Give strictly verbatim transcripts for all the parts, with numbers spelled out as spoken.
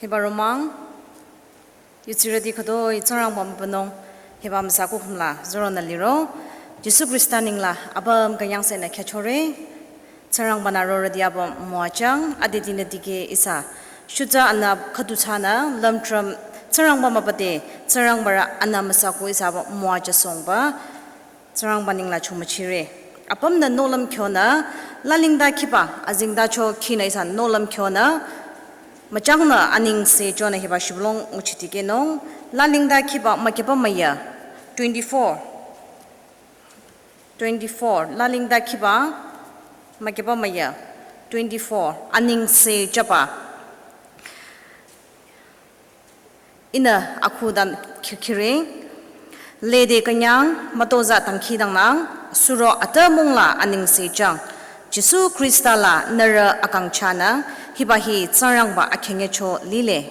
Hiba romang, yutsirüti khütoi Tsingrangba mübünung, hiba amüsa kukhumla züronü liro, Jisu Khrista nengla apüm künyangsehnü khyüchore, Tsingrangbanü rorüti apüm müwajüng, adedinü dikeh ihsa, shutsa anü khüdu thsanü, lümtrüm, Tsingrangba mübüde, Tsingrangbarü anü amüsa ku ihsa apüm müwajüsohngba, Tsingrangba nengla chomüchire. Apümnü nohlüm kyonü, lalingda khiba, azingda cho khinü ihsa nohlüm kyonü, müchangnü anengse chonü hiba shibülung nguchi dikehnung, lalingda khiba mükiba müya, twenty-four. Twenty-four, lalingda khiba mükiba müya, twenty-four, anengse jüba. Ihnü akhudan khikhiring, lede künyang mütozah dangkhidangnang, suro atümungla anengse jüng, Jisu Khrista la nührü akang chahnü, hiba hi Tsingrangba akhyünyecho lile.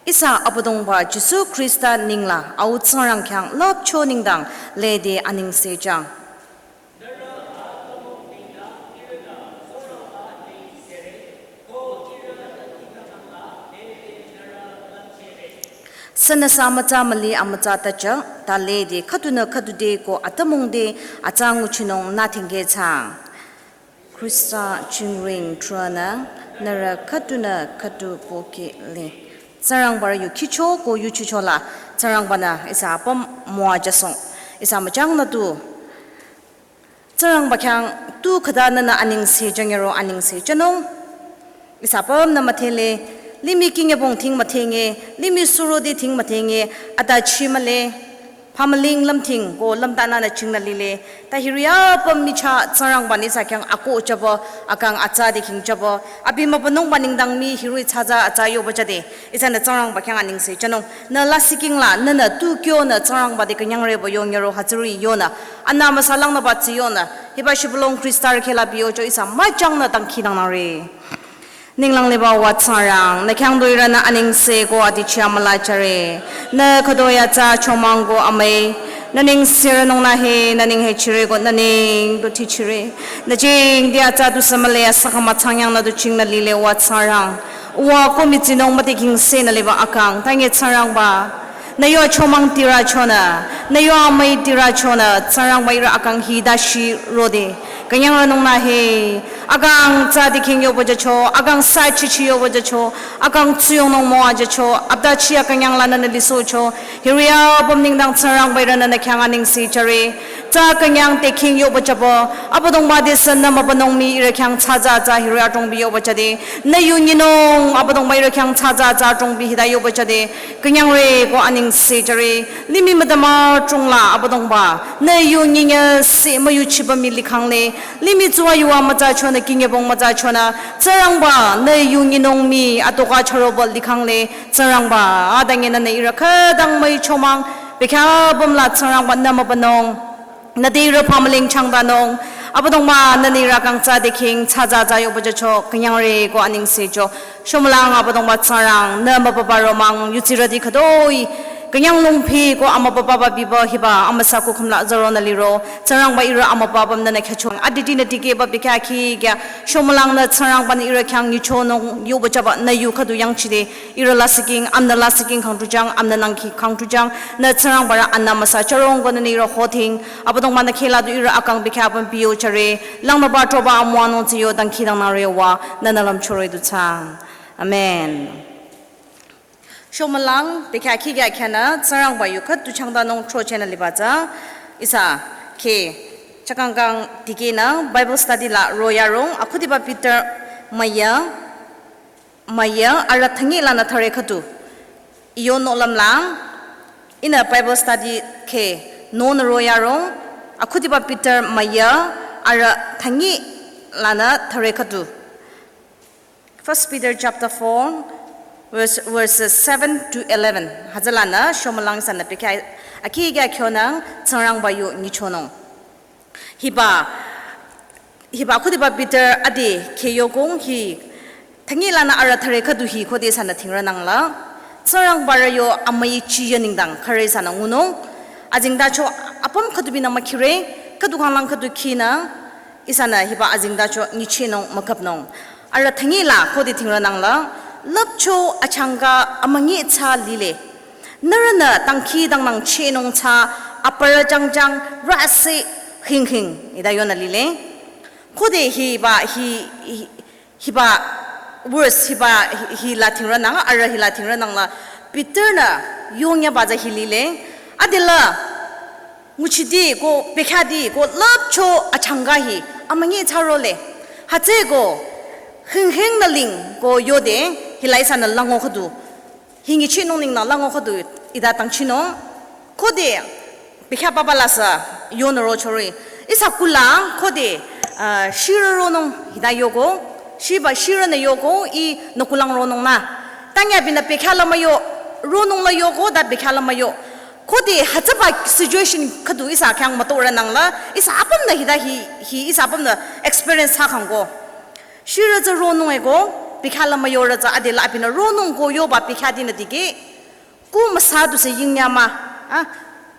Ihsa Abüdongba Jisu Khrista nengla Au Tsingrang khyang lüpcho nengdang lede anengse jüng. Sünüsü amütsa müli amütsa tachang, ta lede khüdunü khüdu de ko atümung de atsa nguchinung nü thingkeh thsang. Khrista chingring trünü, nührü khüdunü khüdu pohki le. Tsingrangbarü yu khicho ko yuchicho la, Tsingrangbanü ihsa apüm müwajüsohng. Ihsa müchangnü tu, Tsingrangba khyang tu khüta nünü anengse jüng yaro anengse jünung. Ihsa apümnü müdhele, limih kingye bong thing müdhenge, limih suroti thing müdhenge, ata chi mühle, phamüling lümthing ko lümtanünü chingnü lile. Ta hiri apüm michah Tsingrangbanü ihsa khyang akoh jüba, akang atsa dikhing jüba, abi mübünungba nengdang mii hiri thsaza atsa yoba jüde. Ihsanü Tsingrangba khyang anengse jünung. Nü lasihking la, nünü tu kyonü Tsingrangba te künyangreba yong yaro hütsüri yonü. Anü amüsa langnüba tsü yonü. Hiba shibülung Khrista rü khehla biyocho ihsa müchangnü dangkhidangnangre. Ninglang liba Au Tsingrang, nü khyang du ihrünü anengse ko atichi amüla jüre. Nü khütoi atsa chomang ko amüi. Nü neng sirünung nü he, nü neng he chire ko nü neng du tichire. Nü jingte atsa tusü mühle asüka müchang yangnü du chingnü lile Au Tsingrang. Au ko mitsinung mütikhing senü liba akang, tange Tsingrangba. Nü yo chomang tirü chonü, nü yo amüi tirü chonü, Tsingrangba ihrü akang hita shi rode. Künyangranung nü he, akang tsa dikhing yoba jücho, akang sa chichi yoba jücho, akang tsuyongnung müwajücho, aptachi akünyang lanü nü lisohcho, hiri apüm nengdang Tsingrangba ihrünü nü khyang anengse jüre. Tsa künyang te khing yoba jüba, Abüdongba te sünü mübünung mii ihrü khyang thsaza atsa hiri adrongbi yoba jüde. Nü yu nyinung, Abüdongba ihrü khyang thsaza atsa adrongbi hita yoba jüde. Künyangre ko anengse jüre. Limih mütama chungla Abüdongba. Nü yu nyinyese müyuchiba mii likhang le. Limih tsuwa yuwa mütsa chonü kingye bong mütsa chonü. Tsingrangba, nü yu nyinung mii atoka chüroba likhang le. Tsingrangba, adange nünü ihrü khütang müi chomang. Bekhyah apüm la Tsingrangba nü mübünung. Nü te ihrü phamüling changdanung. Abüdongba nünü ihrü kang tsa dikhing, thsaza atsa yoba jücho, künyangre ko anengse jücho. Shomülang Abüdongba Tsingrang, nü mübüba romang, yutsirüti khütoi. Künyang lungpi ko amübüba ba biba hiba, amüsa kukhumla züronü liro. Tsingrangba ihrü amübüba apüm nünü khyücho. Adedinü dikehba bekhyah khikya. Shomülang nü Tsingrangbanü ihrü khyang nyichonung yoba jüba nü yu khüdu yangchide. Ihrü lasihking, amnü lasihking khangtujang, amnü nangki khangtujang, nü Tsingrangbarü anü amüsa chürong ko nünü ihrü hothing, Abüdongba nü khehla du ihrü akang bekhyah apüm biyo jüre, langnüba troba amüwanung tsiyo dangkhidangnangre wa, nünü lümchore du thsang. Amen. Shomülang, bekhyah khikya khyünü, Tsingrangba yu khüdu changdanung throchehnü liba tsü, ihsa, kheh, chakangkang dikehnü, Bible study la royarung, akhudiba Peter müya, müya, arüh thüngi lanü thüre khüdu. Iyo nohlüm lang, ihnü Bible study kheh, nonü royarung, akhudiba Peter müya, arüh thüngi lanü thüre khüdu. First Peter chapter four, verse, verses seven to eleven. Hütsülanü, shomülang ihsanü bekhyah, akhikya khyonang, Tsingrangba yu nyichonung. Hiba, hiba akhudiba Peter ade kheh yokong hi, thüngi lanü arüh thüre khüdu hi khode ihsanü thingranangla. Tsingrangbarü yo amüi chiya nengdang khüre ihsanü ngunung. Azengtacho Apüm khüdu binü mükhire, khüdu khanglang khüdu khinü, ihsanü hiba azengtacho nyichehnung müküpnung. Arüh thüngila khode thingrünangla, lüpcho achangka amünyi tsü lile. Nührünü dangkhidangnang chehnung tsü aparü jangjang rüse hingkhing ita yonü lile. Khode hiba hi, hi, hiba verse hiba hi, hila thingrünang, arüh hila thingrünangla Peter-nü yongyaba tsü hi lile. Adela nguchiti ko bekhyati ko lüpcho achangka hi amünyi tsü role. Hütsüko hingkhing nü ling ko yode hila ihsanü lango khüdu. Hi nyichehnung nengdang lango khüdu ita tangchinung. Khode bekhyah papa la sü yonü rochore. Ihsa kulang khode, ah, shirü ronung hita yoko. Shiba shirünü yoko, ihnü kulang ronung nü. Tanya binü bekhyah la müyo, ronung la yoko, ta bekhyah la müyo. Khode hütsüba situation khüdu ihsa khyang mütorünangla, ihsa apümnü hita hi, hi ihsa apümnü experience thsakhangko. Shirü tsü ronung eko, bekhyah la müyorü tsü adela abinü ronung ko yoba bekhyah dinü dikeh. Ku müsa dusü yingya mah, ah,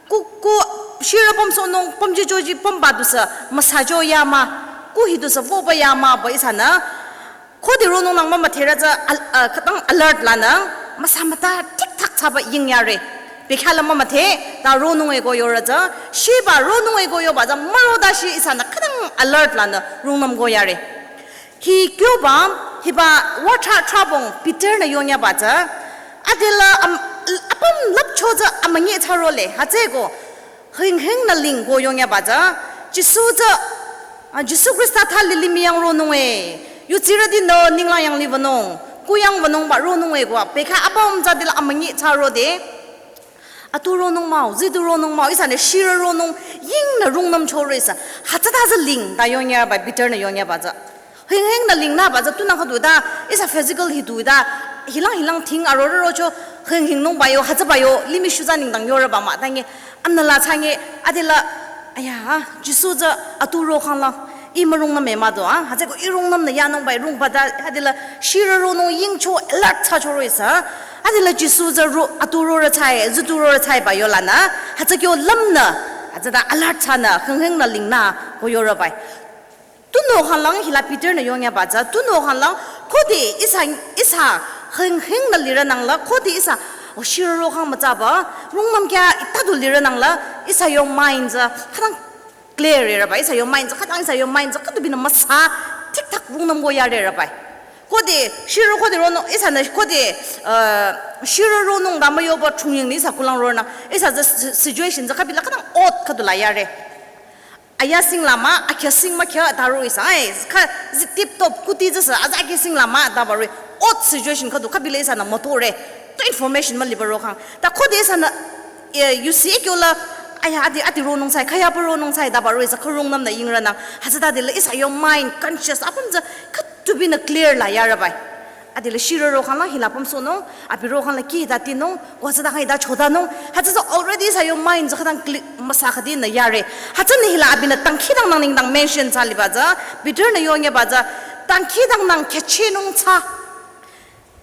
ku, ku shirü pümsohnung pümji joji pümba dusü müsa joya mah, ku hi dusü wüba ya mah ba ihsanü. Khode ronung nang mümüdherü tsü al-, ah, khütang alert lanü, müsa müta thik thak thsaba yingyare. Bekhyah la mümüdhe, ta ronung eko yorü tsü, shiba ronung eko yoba tsü müro dashi ihsanü khütang alert lanü rungnüm ko yare. Hi kyoba, hiba wüthra thrabong Peter-nü yongyaba tsü, adela am-, apüm lüpcho tsü amünyi tsü role, hütsüko hingkhing nü ling ko yongyaba tsü, Jisu tsü, ah, Jisu Khrista thali limih yang ronung e, yutsirütinü ninglang yang libanung, kuyang banung ba ronung e ko, bekhyah apüm tsü adela amünyi tsü rode. Atu ronung mah-o, zitu ronung mah-o, ihsanü shirü ronung yingnü rungnüm chore ihsa. Hütsüta tsü ling ta yongyaba, Peter-nü yongyaba tsü. Hingkhing nü ling nüba tsü tunang khüdu ta, ihsa physical hi du ta, hilang hilang thing arorü rocho, hingkhing nung ba yo, hütsüba yo, limih shuza nengdang yorüba mah, tangi, anüla changi, adela, aya, Jisu tsü atu ro khanglang. Ih mürungnüm e mah do, ah, hütsüko ih rungnüm nü yanung bai rungba ta, adela shirü ronung yingcho alert thsa choro ihsa. Adela Jisu tsü ro, atu rorü thsae, zitu rorü thsae ba yolanü, hütsü kyo lümnü, hütsüta alert thsanü, hingkhing nü ling nü ko yorü bai. Tunüo khanglang hila Peter-nü yongyaba tsü, tunüo khanglang khode ihsa, ihsa hingkhing nü lirünangla, khode ihsa, o shirü ro khang mütsaba, rungnüm kya ita du lirünangla, ihsa yo mind tsü, khütang clear rerüba, ihsa yo mind tsü khütang, ihsa yo mind tsü khüdu binü müsa thik thak rungnüm ko yarerüba. Khode, shirü khode ronung, ihsanü khode, uh, shirü ronung ta müyoba chungying ni ihsa kulang ronü, ihsa tsü si-, situation tsü khübila khütang odd khüdu la yare. Aya sing la mah, akya sing mah kya ta ro ihsa, ai, kha zi tip top kuti tsü sü, aza akya sing la mah ta ba ro, odd situation khüdu khübila ihsanü mütore, tu information müliba ro khang. Ta khode ihsanü, eh, yusi kyola, aya, adi, adi ronung thsae, khaya pü ronung thsae, ta ba ro ihsa khürungnüm nü yingrünang. Hütsüta dela ihsa yo mind conscious, apüm tsü khüdu binü clear la yarübai. Adela shirü ro khangla hila pümsohnung, abi ro khangla kih ta tinung, ko hütsüta khang ita chotanung. Hütsü tsü already ihsa yo mind tsü khütang clear, müsa khüdinü yare. Hütsünü hila abinü dangkhidangnang nengdang mention thsa liba tsü, Peter-nü yongyaba tsü, dangkhidangnang khyüchehnung thsa.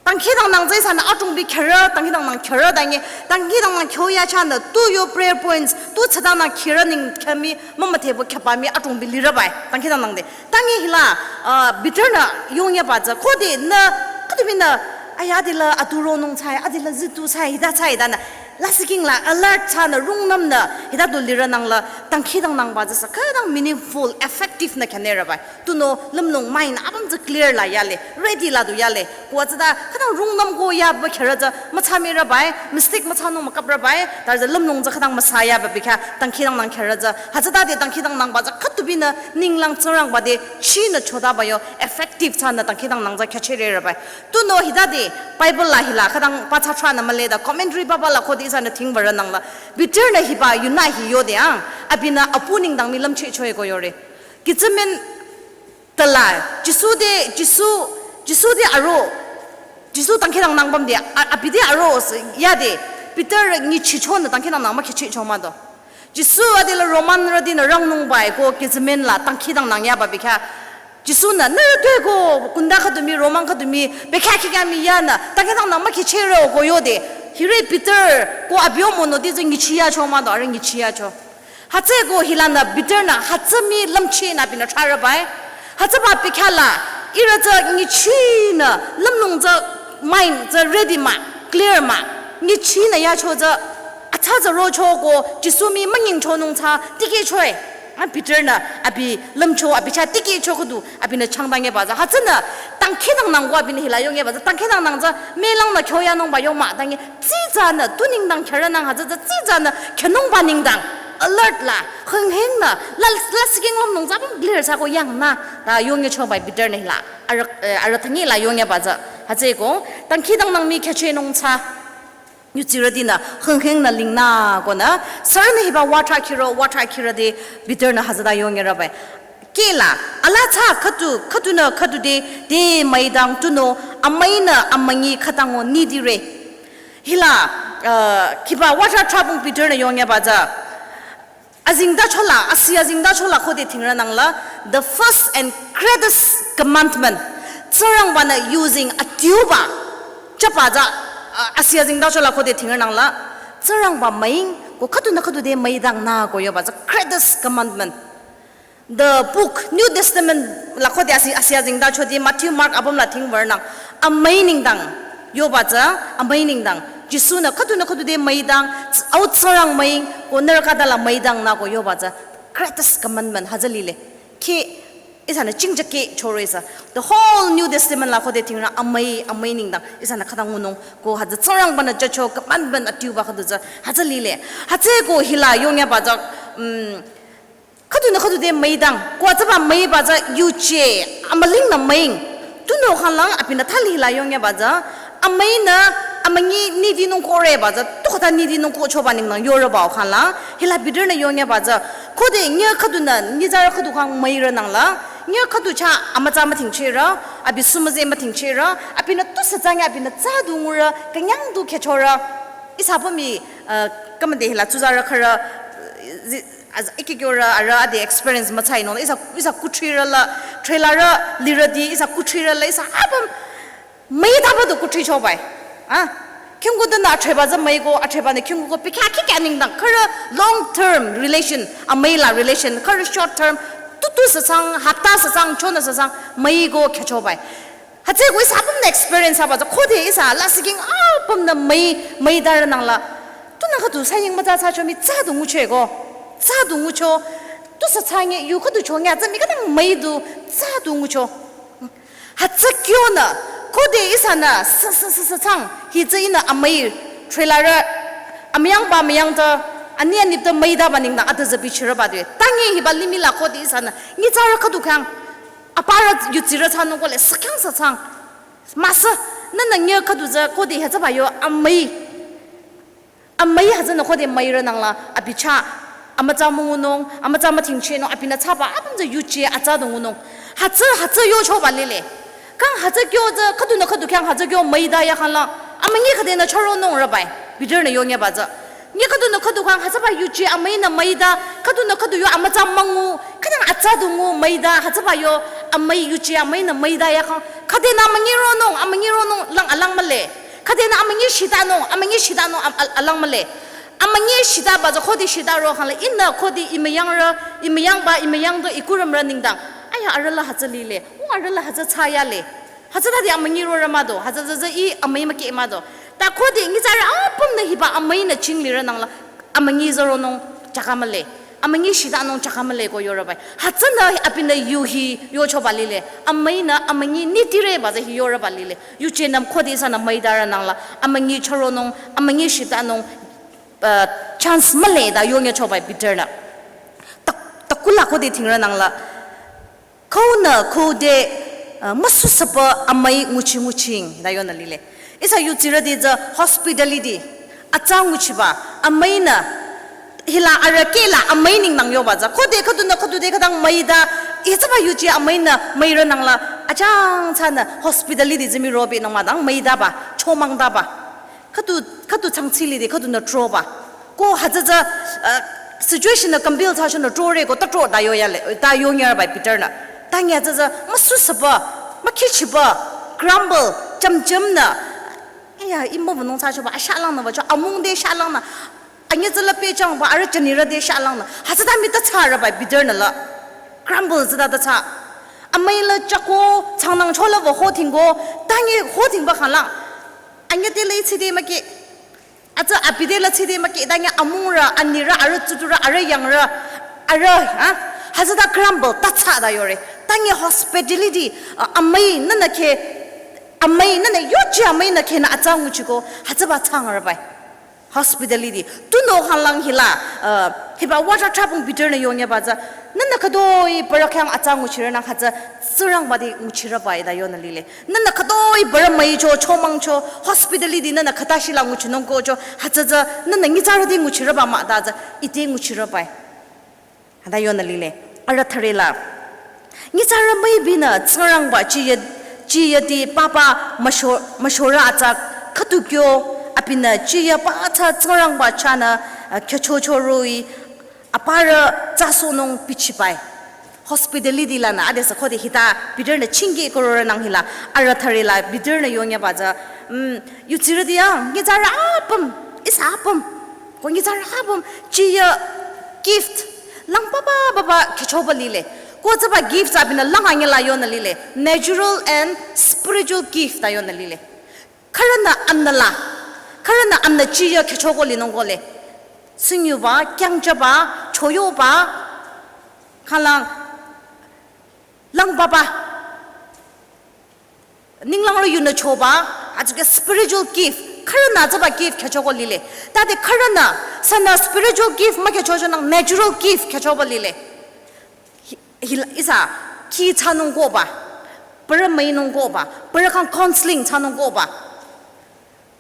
Dangkhidangnang tsü ihsanü adrongbi khyürü, dangkhidangnang khyürü dangi, dangkhidangnang khyüya chahnü, tu yo prayer points, tu tsütanü khyürü neng khyümi, mümüdhepü khyüpami adrongbi lirübai, dangkhidangnang de. Tangi hila, ah, Peter-nü yongyaba tsü, khode nü, khode binü, aya adela atu ronung thsae, adela zitu thsae, hita thsae, tanü, lasih king la alert thsanü, rungnümnü, hita du lirünangla, dangkhidangnangba tsü sü, khütang meaningful, effective nü khyünerübai. Tunüo lümlong mind apüm tsü clear la yale, ready la du yale. Ko hütsüta khütang rungnüm ko yaba khyürü tsü müthsamirübai, mistake müthsanung müküprübai, ta tsü lümlong tsü khütang müsa yaba bekhyah dangkhidangnang khyürü tsü. Hütsüta de dangkhidangnangba tsü khüdu binü ninglang Tsingrangba de chinü chotaba yo effective thsanü dangkhidangnang tsü khyüchehrerübai. Tunüo hita de Bible la hila khütang pathsa thranü mühle ta commentary papa la khode ihsanü thingbarünangla. Peter-nü hiba yunü hi yode ang, abinü apu nengdang mii lümchehcho-e ko yore. Gethsemane tala, Jisu de, Jisu, Jisu de aro, Jisu dangkhidangnang püm de, a-, abi de aro sü, yade, Peter nyichichonü dangkhidangnang mükhyüchehcho mah do. Jisu adela Romanrütinü rangnungbai ko Gethsemane la dangkhidangnang yaba bekhyah. Jisu-nü, nührü tuepü ko, kunda khüdu mii, Roman khüdu mii, bekhyah kihkhyah mii yanü, dangkhidangnang mükhyüchehre-o ko yode. Hiri Peter ko abi yo monoti tsü nyichiyacho mah do, arüh nyichiyacho. Hütsüeko hilanü Peter-nü hütsü mii lümchehnü abinü thrarübai. Hütsüba pikhala ihrü tsü nguchinü lümlong tsü mind tsü ready mah, clear mah. Nguchinü yacho tsü atsa tsü rocho ko Jisu mii münyingchonung tsü tikehchoe. A Peter-nü abi lümcho abi chah tikehcho khüdu abinü changdang yeba tsü. Hütsünü dangkhidangnang ko abinü hila yong yeba tsü. Dangkhidangnang tsü melangnü kyoyanungba yong mah dangi. Tsitsanü tu nengdang khyarünang hütsü tsü tsitsanü khyünungba nengdang alert la hünghengnü la la siking lümnung tsü apüm clear thsako yangnü ta yong yechobai Peter-nü hila arüh, eh, arüh thangi la yong yeba tsü. Hütsüeko dangkhidangnang mii khyüchehnung tsü yutsirütinü hünghengnü lingnü konü sürünü hiba water khiro water khirüti Peter-nü hütsüta yong yerübai. Kehla, ala tsü khüdu, khüdunü khüdu te, te müidang tunüo, amüinü amünyi khütango nitire. Hila, uh, khiba water thrabung Peter-nü yong yeba tsü. Azengtachola, asi azengtachola khode thingrünangla, the first and greatest commandment. Tsingrangbanü yuzeng adiuba, chaba tsü, uh, asi azengtachola khode thingrünangla, Tsingrangba müing, ko khüdunü khüdu te müidangnü ko yoba tsü greatest commandment. The book, New Testament la khode asi, asi azengtachoti Matthew, Mark apüm la thingwürnang. Amüi nengdang. Yoba tsü, amüi nengdang. Jisu-nü khüdunü khüdu te müidang, au Tsingrang müing, ko nührü khüta la müidangnü ko yoba tsü. Greatest commandment, hütsü lile. Khe, ihsanü chingja kehchore tsü. The whole New Testament la khode thingrü amüi, amüi nengdang. Ihsanü khüta ngunung, ko hütsü Tsingrangbanü jücho commandment adiuba khüdu tsü. Hütsü lile. Hütsüeko hila yong yeba tsü, mm, khüdunü khüdu te müidang, ko hütsüba müiba tsü yuje, amülingnü müing. Tunüo khanglang abinü thali hila yong yeba tsü, amüinü, amünyi nitinung kore ba tsü, tu khüta nitinung kochoba nengdang yorübao khanglang, hila Peter-nü yong yeba tsü, khode nyi khüdunü, nyitsarü khüdu khang müirünangla, nyi khüdu chah amütsa müthingchehrü, abi sumüze müthingchehrü, abinü tusü tsü nyi abinü tsü du ngurü, künyang du khyüchorü, ihsa apüm mii, uh, khamade hila tsuzarü khürü, zi-, Az-, ikikyorü arüh ade experience mütsainung, ihsa, ihsa kuthrirü la, threlarü lirüti, ihsa kuthrirü la, ihsa apüm müitaba du kuthrichobai. Ah, khingku dunü athreba tsü müiko, athrebanü khingku ko pikha khikha nengdang, khürü long term relation, amüi la relation, khürü short term, tutu sasang, hapta sasang, chonü sasang, müiko khyüchobai. Hütsüeko ihsa apümnü experience thsaba tsü khode ihsa la siking apümnü müi, müidarünangla. Tunü khüdu saying mütsa thsacho mii tsü du ngucheko. Tsü du ngucho. Tusü thsange yu khüdu chonge tsü mii khütang müi du tsü du ngucho. Hütsü kyonü khode ihsanü sü, sü, sü, sü thsang. Hi tsü ihnü amüi threlarü amüyangba amüyangta ani anipta müitaba nengdang atüzü bichirüba due. Tangi hiba limih la khode ihsanü nyitsarü khüdu khang aparü yutsirü thsanung kole sü khyang sü thsang. Müsü, nünü nyi khüdu tsü khode hütsüba yo amüi. Amüi hütsünü khode müirünangla abi chah amütsa müngunung, amütsa müthingchehnung, abinü thsaba apüm tsü yuje atsa du ngunung. Hütsü, hütsü yochoba lile. Khang hütsü kyo tsü khüdunü khüdu khyang hütsü kyo müida ya khangla, amünyi khüdenü chüronung rübai. Peter-nü yong yeba tsü. Nyi khüdunü khüdu khang hütsüba yuje amüinü müida, khüdunü khüdu yo amütsa müngu, khütang atsa du ngu müida, hütsüba yo amüi yuje amüinü müida ya khang, khüdenü amünyi ronung, amünyi ronung lang alang mühle. Khüdenü amünyi shitanung, amünyi shitanung am-, al-, alang mühle. Amünyi shitaba tsü khode shita ro khangla, ihnü khode imüyangrü, imüyangba, imüyangto ikurümrü nengdang. Aya arüh la hütsü lile, u arüh la hütsü thsayale. Hütsütade amünyi rorü mah do, hütsü tsü tsü ih amüi mükeh mah do. Ta khode nyitsarü apümnü hiba amüinü chinglirünangla, amünyi tsü ronung chaka mühle. Amünyi shitanung chaka mühle ko yorübai. Hütsünü abinü yu hi yochoba lile. Amüinü amünyi nitireba tsü hi yorüba lile. Yujenüm khode ihsanü müidarünangla, amünyi chüronung, amünyi shitanung, uh, chance mühle ta yong yechobai Peter-nü. Ta, ta kula khode thingrünangla. Khonü khode, uh, müsusüba amüi nguchi nguching, ta yonü lile. Ihsa yutsirüti tsü hospitality, atsa nguchiba, amüinü, hila arüh kehla amüi nengdang yoba tsü. Khode khüdunü khüdu te khütang müida, hütsüba yuje amüinü müirünangla, achang thsanü hospitality tsü mii robi nangmadang müidaba, chomangdaba. Khüdu, khüdu changchilide, khüdunü troba. Ko hütsü tsü, uh, situation-nü compel thsachonü trore ko ta tro ta yoyale, ta yongyarübai Peter-nü. Tangi hütsü tsü müsusüba, mükhichiba, grumble, chamchamnü. Aya, ih mübünung thsachoba, ashalangnü bacho, amungde shalangnü. Anyütsüla pehjüngba arüh jünirü te shalangnü. Hütsüta mii ta thsarübai Peter-nü la. Grumble tsüta ta thsa. Amüi la jüko, tsangnang chola wüho tingko, tangi ho tingba khanglang. Anyü te la tside müki. Atsa abi te la tside müki, tangi amungrü, anirü, arüh tsuturü, arüh yangrü, arüh, ha? Hütsüta grumble, ta thsa ta yore. Tangi hospitality, a, amüi nünü ke, amüi nünü yochi amüi nü ke nü atsa nguchiko, hütsüba thsangrübai. Hospitality. Tunüo khanglang hila, uh, hiba wata trapung Peter-nü yonyüba tsü. Nünü khütoi parü khyang atsa nguchirünang hütsü Tsingrangba te nguchirübai ta yonü lile. Nünü khütoi parü müicho, chomangcho, hospitality nünü khüta shila nguchinung kocho, hütsü tsü nünü nyitsarü te nguchirüba mah ta tsü, ite nguchirübai. Hüta yonü lile. Arüh thüre la. Nyitsarü müibinü Tsingrangba chiya, chiya te papa müsho, müshorü atsa khütu kyo abinü chiya pa atsa Tsingrangba chahnü, uh, khyüchocho roh-i aparü tsasohnung bichibai. Hospitality lanü adesü khode hita Peter-nü chingki kororünang hila arüh thüre la Peter-nü yonyüba tsü, mm, yudsirüti yang, nyitsarü apüm, ihsa apüm. Ko nyitsarü apüm, chiya gift. Lang papa papa khyüchoba lile. Ko tsüba gift abinü lang anyü la yonü lile. Natural and spiritual gift ta yonü lile. Khürünü amnü la. Khürünü amnü chiya khyüchoko linung kole. Tsingyuba, kyangjüba, choyoba, khanglang, lang papa. Ninglang ro yunü choba, atsüke spiritual gift, khürünü tsüba gift khyüchoko lile. Tade khürünü, sünü spiritual gift mükhyüchochonang natural gift khyüchoba lile. Hi-, hila ihsa, khi thsanung koba, parü müinung koba, parü khyang counseling thsanung koba,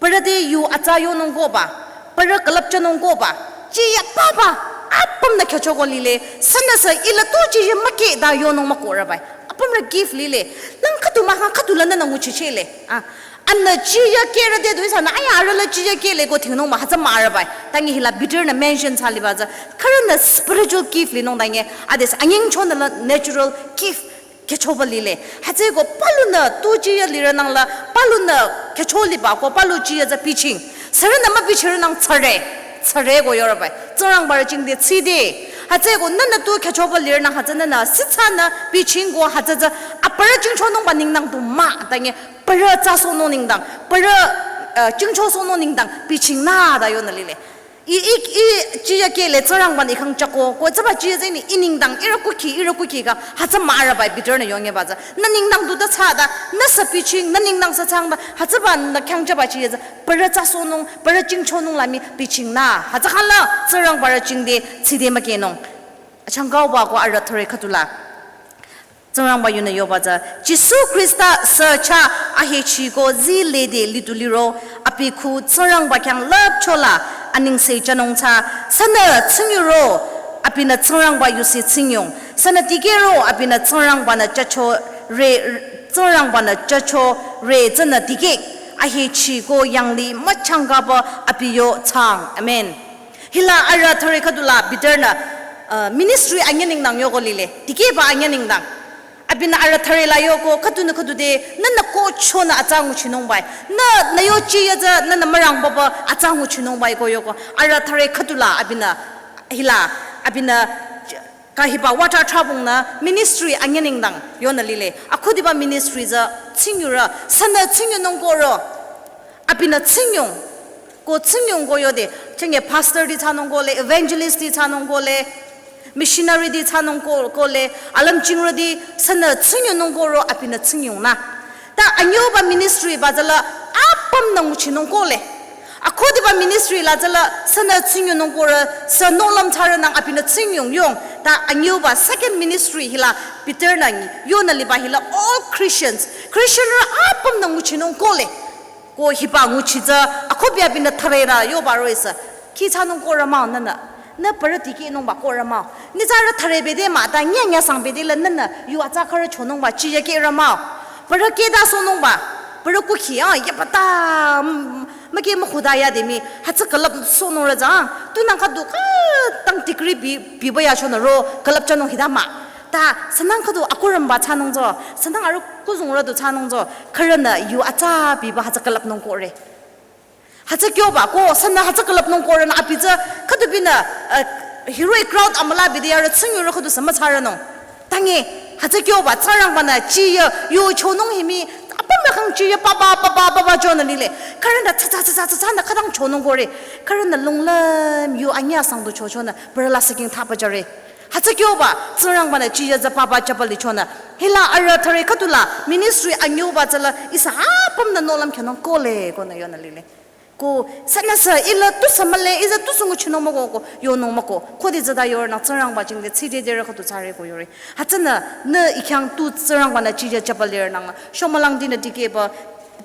parü te yu atsa yonung koba, parü külüpchonung koba, chiya papa, apümnü khyüchoko lile, sünüsü ila tu chiya müke ta yonung mükorübai. Apümrü gift lile, lang khütu mah khütu lanü nguchichele. Ah, anü chiya kerü te du ihsanü, aya arüh la chiya kele ko thingnung mah hütsü mah arübai. Tangi hila Peter-nü mention thsaliba tsü, khürünü spiritual gift linung tangi, adesü anyingchonü la natural gift khyüchoba lile. Hütsüeko palunü tu chiya lirünang la, palunü khyücho liba ko palu chiya tsü biching. Sürünü mübichirünang tsare, tsare ko yorübai. Tsingrangba rü jingte tside. Hütsüeko nünü tu khyüchoba lirünang hütsü nünü sitsanü biching ko hütsü tsü aparü jingchonungba ningnang du mah tangi parü tsasohnung nengdang, parü, uh, jingchosohnung nengdang bichingnü ta yonü lile. I, i, i, chiya kele Tsingrangbanü i khyang jüko, ko tsüba chiya tsü ni i nengdang, ihrü kukhi, ihrü kukhi khyang, hütsü mah arübai Peter-nü yonyüba tsü. Nü nengdang du ta thsada, nüsü biching, nü nengdang sü thsangda, hütsübanü khyang jüba chiya tsü, parü tsasohnung, parü jingchonung la mii bichingnü, hütsü khangla, Tsingrangba rü jingte, tside mükenung. Achangkauba ko arüh thüre khütu la. Tsingrangba yunü yoba tsü, Jisu Khrista sü chah ahechi ko zii lede litu liro, abi khu Tsingrangba khyang lüpcho la, anengse jünung tsü, sünü tsingyuro, abinü Tsingrangba yusi tsingyung, sünü dikehro, abinü Tsingrangbanü jücho re, Tsingrangbanü jücho re tsünü dikeh, ahechi ko yanglih müchangkaba abi yo thsang. Amen. Hila arüh thüre khütu la Peter-nü, uh, ministry anyü nengdang yoko lile, dikehba anyü nengdang. Abinü arüh thüre la yoko, khütunü khütu te, nünü ko chonü atsa nguchinungbai. Nü, nü yo chiya tsü, nünü mürang papa atsa nguchinungbai ko yoko. Arüh thüre khütu la abinü, hila, abinü, ka hiba wata trapung nü ministry anyü nengdang yonü lile. Akhudiba ministry tsü tsingyurü, sünü tsingyunung koro. Abinü tsingyung, ko tsingyung ko yode, chenge pastor ti thsanung kole, evangelist ti thsanung kole, missionary ti thsanung ko-, kole, alümchingrü ti sünü tsingyunung koro abinü tsingyungnü. Ta anyüba ministry ba tsüla apümnü nguchinung kole. Akhudiba ministry la tsüla sünü tsingyunung koro, sü nohlüm thsarünang abinü tsingyung yung. Ta anyüba second ministry hila Peter-nü yonü liba hila all Christians, Christianrü apümnü nguchinung kole. Ko hiba nguchi tsü, akhubi abinü thüre la yoba roh-i sü, khi thsanung korü mah-o nünü, nü parü dikehnungba korü mah-o. Nyitsarü thüre bede mah, ta nyü nyü sang bede la nünü, yu atsa khürü chonungba, chiya kehrü mah-o. Parü kehtasohnungba, parü kukhi, ah, yaba ta, mm, müke mühuda yade mii, hütsü külüpsohnung rü tsü, ah, tunang khüdu khütang degree bi, biba yachonü ro, külüpchonung hita mah. Ta, sünang khüdu akurümba thsanung tsü, sünang arüh kuzungrü du thsanung tsü, khürünü yu atsa biba hütsü külüpnung kore. Hütsü kyoba ko sünü hütsü külüpnung ko rünü abi tsü khüdu binü, uh, hiroh-i crowd amüla bide yarü tsingyo rü khüdu sü mütsa rünung. Tangi hütsü kyoba Tsingrangbanü chiya yo chonung himi apüm ya khang chiya papa papa papa chonü lile. Khürünü tsa tsa tsa tsa tsa tsa nü khütang chonung kore. Khürünü lunglüm yo anyüh sang du cho chonü bürü la siking thapa jüre. Hütsü kyoba Tsingrangbanü chiya tsü papa chapali chonü. Hila arüh thüre khüdu la ministry anyüba tsüla ihsa apümnü nohlüm khyünung kole konü yonü lile. Ko sünüsü ila tusü mühle, ihsa tusü nguchinung mah-o ko yonung mah-o. Khode tsüta yorünang Tsingrangba jingte tside derü khüdu thsare ko yore. Hütsünü nü i khyang tu Tsingrangbanü chiya chapali rünang. Shomülang dinü dikehba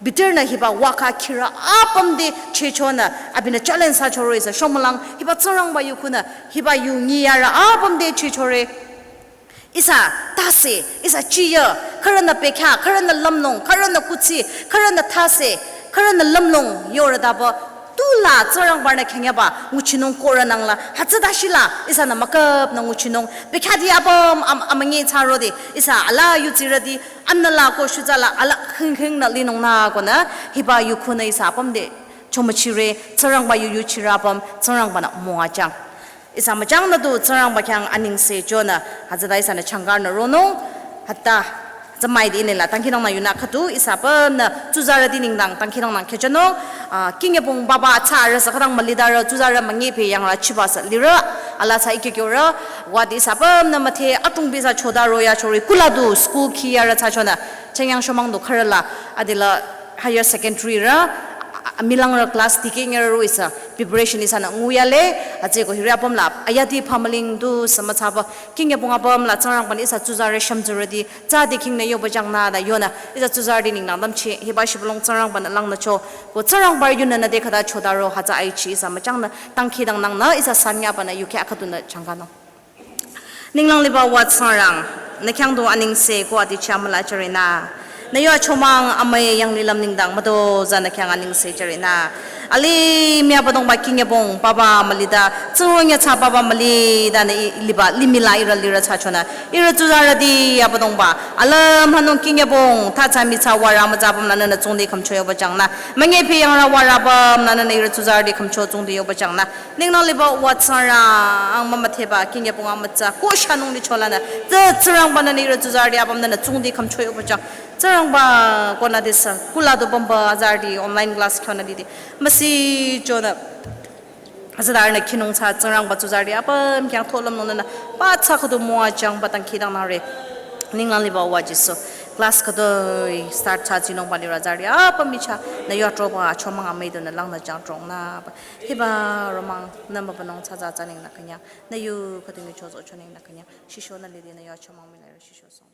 Peter-nü hiba waka khürü apüm te chechonü abinü challenge thsachoro ihsa shomülang hiba Tsingrangba yu khunü hiba yu nyi yarü apüm te chechore. Ihsa tase, ihsa chiya, khürünü bekhyah, khürünü lümlong, khürünü kuthsi, khürünü tase, khürünü lümlong yorü taba tula Tsingrangbanü khyang yaba nguchinung ko rünang la hütsüta shila ihsanü müküpnü nguchinung. Bekhyahti apüm am amünyi thsarode ihsa ala yudsirüti anüla ko shutsa la ala khingkhingnü linung nü konü hiba yu khunü ihsa apüm te chomüchire, Tsingrangba yu yuchirü apüm Tsingrangbanü müwajüng. Ihsa müchangnü du Tsingrangba khyang anengse chonü hütsüta ihsanü changkanü ronung. Hüta tsü müide inela dangkhidangnang yunü khüdu ihsa apümnü tsuzarüti nengdang dangkhidangnang khehjünung. Ah, kingyebong papa tsarü sü khütang mülitarü tsuzarü münyi pü yangrü chiba sü lirü ala tsü ikekyorü. Wadi ihsa apümnü müthe atungbi sü chota roya chori kula du school khiyarü thsachonü Chengyang shomang du khürü la adila higher secondary rü a- a- milangrü class dikeh nyerü ro ihsa preparation ihsanü nguyale. Hütsüeko hiri apüm la ayati pümüling du sü müthsaba kingyebong apüm la Tsingrangbanü ihsa tsuzarü shümtsurüti tsü dikhingnü yoba jangnü da yonü ihsa tsuzarüti nengdang dümchi hiba shibülung Tsingrangbanü langnücho ko Tsingrangba yunü nü te khüta chotaro hütsü aichi ihsa müchangnü dangkhidangnangnü ihsa sanyübanü yukheh khüdunü changkanung. Ninglang liba Uwa Tsingrang, nü khyang du anengse ko ati chah müla jürenü. Nü yo achomang amüi yanglilüm nengdang mütozah nü khyang anengse jürenü. Alimih Abüdongba kingyebong papa mülita, tsingrang ya thsa papa mülita nü i- liba limih la ihrü lirü thsachonü. Ihrü tsuzarüti Abüdongba, alüm hanung kingyebong, thsa thsa mi thsa warü mütsa apüm la nünü tsungdi khümcho yoba jangnü. Münyi pü yangrü warü apüm la nünü ihrü tsuzarüti khümcho tsungdi yoba jangnü. Ninglang liba Uwa Tsingrang, ang mümüdheba kingyebong amütsa ko shanung licholanü. Tsü Tsingrangbanü nü ihrü tsuzarüti apüm nünü tsungdi khümcho yoba jang. Tsingrangba konü disa kula du pümba azarüti online class khyonü didi. Müsi chonü. Azarünü khinung thsa Tsingrangba tsuzarüti apüm khyang tholüm nunü. Ba thsa khüdu müwajüng ba dangkhidangnangre. Ninglang liba Uwa Jisu. Class khüdu start thsa tsinungba lirü azarüti apüm michah. Nü yo atroba achomang amüi dunü langnü jang drongnü ba. Hiba romang nü mübünung thsa thsa thsa nengdang künyang. Nü yu khüdu nü chozo cho nengdang künyang. Shishonü lidi nü yo achomang mülire shisho song.